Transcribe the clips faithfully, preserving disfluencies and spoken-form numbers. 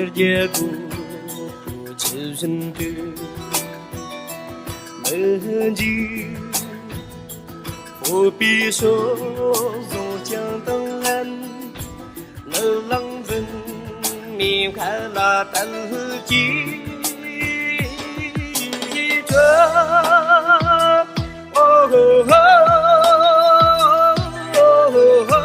རྒྱལ་པོ་ཆུ་བཞིན་དུ་མི་འཇིགས། འོད་པའི་ཕྱོགས་བཟུང་ཀྱང་དང་ལྡན། ནུབ་གླིང་འཛིན་མའི་མཁའ་ལ་བསྟན་གྱི་ཆོས། ཨོ་ཧོ་ཧོ། ཨོ་ཧོ་ཧོ།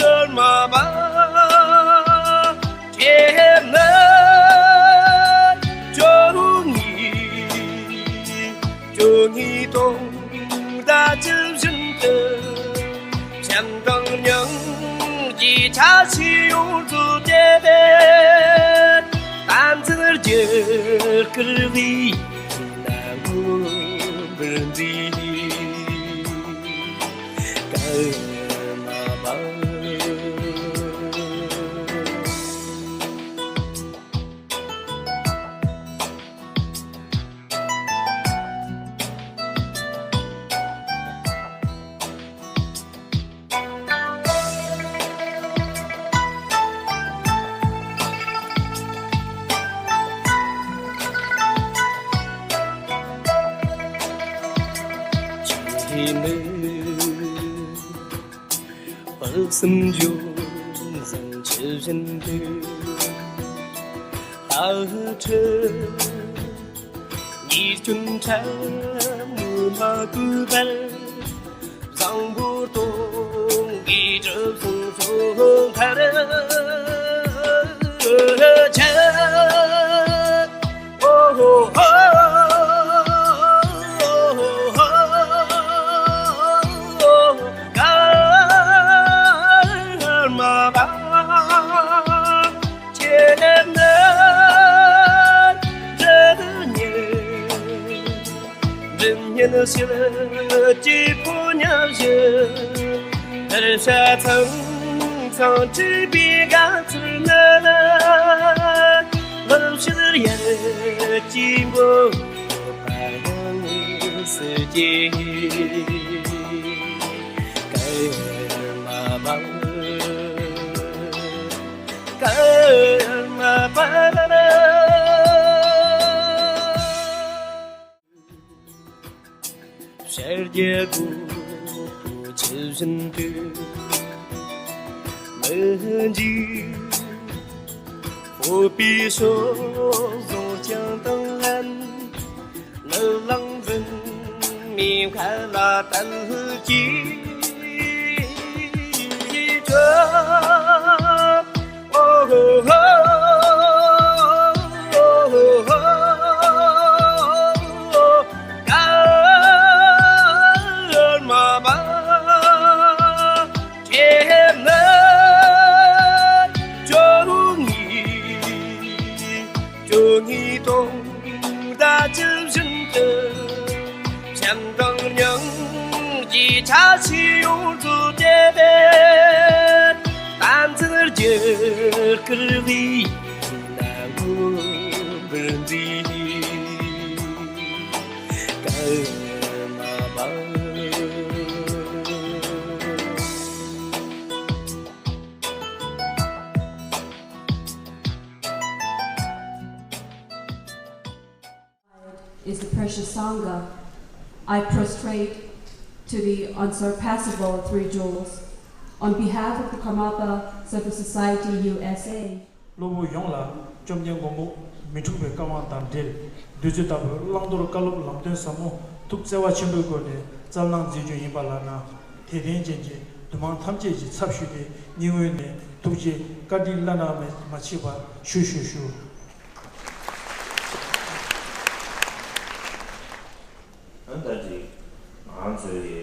ཀརྨ་པ། ཁྱེད་ནི་བཅུ་གཉིས། བཅུ་གཉིས་སྟོང་ཟླ་བཅུ་བཞིན་དུ། བྱམས་དང་སྙིང་རྗེའི་ཆ་ཤས་ཡོངས་སུ་གཏད་པས། བསྟན་འཛིན་རྒྱུད་བསྐུལ་བའི་ནང་ངོ་བོར་མཛེས། ཀརྨ་པ། བར་གསུམ་ལྗོན་བཟང་ཆུ་བཞིན་དུ། ལྷ་ཁྲི་ཉེར་བདུན་ཕྲ་མོའི་མ་བསྐུལ་བར། བཟང་པོ་སྟོང་གི་གྲུབ་གསུམ་སོ་ཐར་ཆེ། ཨོ་ཧོ་ཧོ། ཀརྨ་པ། ཁྱེད་ནི་སྒྲིབ་གཉིས། སྒྲིབ་གཉིས་ཞི་བྱེད་ཕོ་ཉ་བཞི། ལྷར་བྱ་ཚང་ཚང་སྒྲིབ་པའི་དགའ་ཚོར་ནི། ལྷར་བྱེད་ཡར་སྐྱེས་འབོད་པ་ཡང་སྲིད་ཀྱི་ཀརྨ་པ། ཀརྨ་པ། ཤར་རྒྱལ་པོ་ཆུ་བཞིན་དུ་མི་འཇིགས། འོད་པའི་ཕྱོགས་བཟུང་ཀྱང་དང་ལྡན། ནུབ་གླིང་འཛིན་མའི་མཁའ་ལ་བསྟན་གྱི་ཆོས། ཨོ་ཧོ་ཧོ། ཨོ་ཧོ་ཧོ། ཀརྨ་པ། ཁྱེད་ནི་བཅུ་གཉིས། བཅུ་གཉིས་སྟོང་ཟླ་བཅུ་བཞིན་དུ། བྱམས་དང་སྙིང་རྗེའི་ཆ་ཤས་ཡོངས་སུ་གཏད་པས། བསྟན་འཛིན་རྒྱུད་བསྐུལ་བའི་ནང་ངོ་བོར་མཛེས། ཀརྨ་པ། Is the precious Sangha. I prostrate to the unsurpassable three jewels. On behalf of the Karmapa Service Society U S A, སློབ་བུ་ཡོངས་ལ་བཅོམ་ལྡན་མགོན་པོ་མི་འཁྲུགས་པའི་བཀའ་དབང་དང་འབྲེལ། བདུད་རྩི་ལྟ་བུའི་བླང་དོར་བཀའ་སློབ་ལམ་སྟོན་ཟབ་མོ་ཐུགས་བརྩེ་བ་ཆེན་པོའི་སྒོ་ནས་སྩལ་གནང་མཛད་རྒྱུ་ཡིན་པ་ལགས་ན། དད་ལྡན་ཅན་གྱི་འདུས་མང་ཐམས་ཅད་ཀྱི་ཚབ་ཞུས་ཏེ་སྙིང་དབུས་ནས་ཐུགས་རྗེ་བཀའ་དྲིན་བླ་ན་མ་མཆིས་པ་ཞུ་ཞུ་ཞུ། ཨ་ནི་ད་ཅིག་ང་ཚོའི་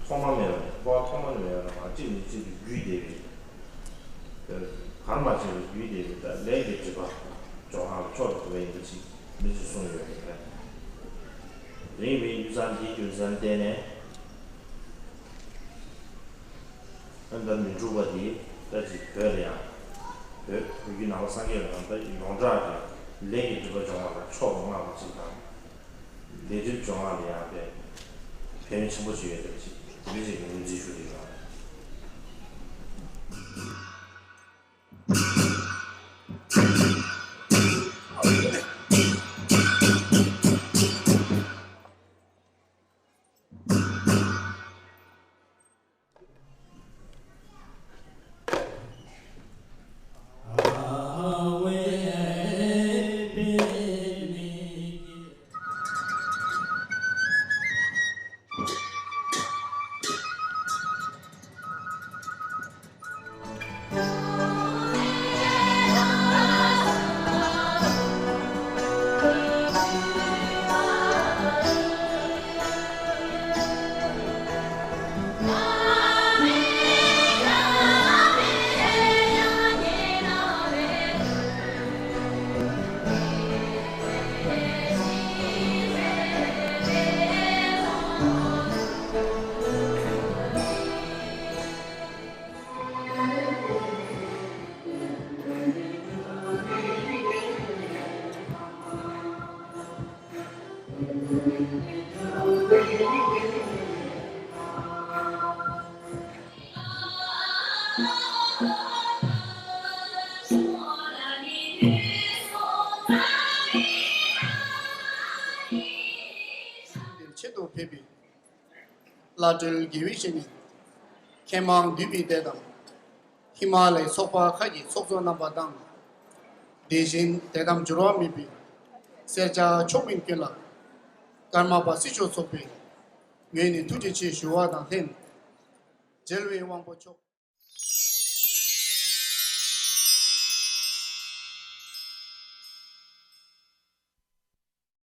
ཐོག་མ་མེད་པ་ནས་འཁོར་བ་ཐོག་མ་ནས་མེད་པ་ནས་ང་གཅིག་ནས་གཅིག་ཏུ་བརྒྱུད་བསྡད་པའི་གར་མ་ཆད་པར་བརྒྱུད་བསྡད་པའི་ད་ལས་ཀྱི་སྒྲིབ་པ་སྦྱོང་བ་ལ་མཆོག་ཏུ་གོ་བ་ཡིན་པ་ཅིག་མི་ཅིག་གསུངས་ཡོད་རེད། རིང་མིན་ཡུལ་ས་འདིའི་རྒྱུ་མཚན་བརྟེན་ནས། ཨ་ནི་ད་མི་འཁྲུགས་པ་འདི་ད་ཅིག་བོད་ལ་ཡང་། བོད་བོད་བརྒྱུད་ནང་པ་སངས་རྒྱས་ལ་ཡང་ད་ཡོངས་གྲགས་ཀྱི་ལས་ཀྱི་སྒྲིབ་པ་སྦྱོང་བ་ལ་མཆོག་ཏུ་བསྔགས་པ་ཅིག་དང་། ལས་སྒྲིབ་སྦྱོང་བ་ལ་ཡང་དཔེ་ཕན་ཡོན་ཆེན་པོ་ཅིག་ཡོད་པ་ཅིག་དེ་འདྲ་ཅིག་ངོས་འཛིན་ཞུ་གི་ཡོད། ཆེད་དུ་ཕེབས་པའི་བླ་སྤྲུལ་དགེ་བའི་བཤེས་གཉེན། མཁས་མང་འདུས་པའི་སྡེ་དང་། ཧི་མ་ལའི་ཚོགས་པ་ཁག་གི་ཚོགས་གཙོ་རྣམ་པ་དང་། དེ་བཞིན་དད་དམ་འགྱུར་བ་མེད་པའི་སེར་སྐྱ་ཕྱོགས་མིན་ཀུན་ལ། ཀརྨ་པ་སྲིད་སྐྱོང་ཚོགས་པའི་ངོས་ནས་ཐུགས་རྗེ་ཆེ་ཞུ་བ་དང་ལྷན། རྒྱལ་བའི་དབང་པོ་མཆོག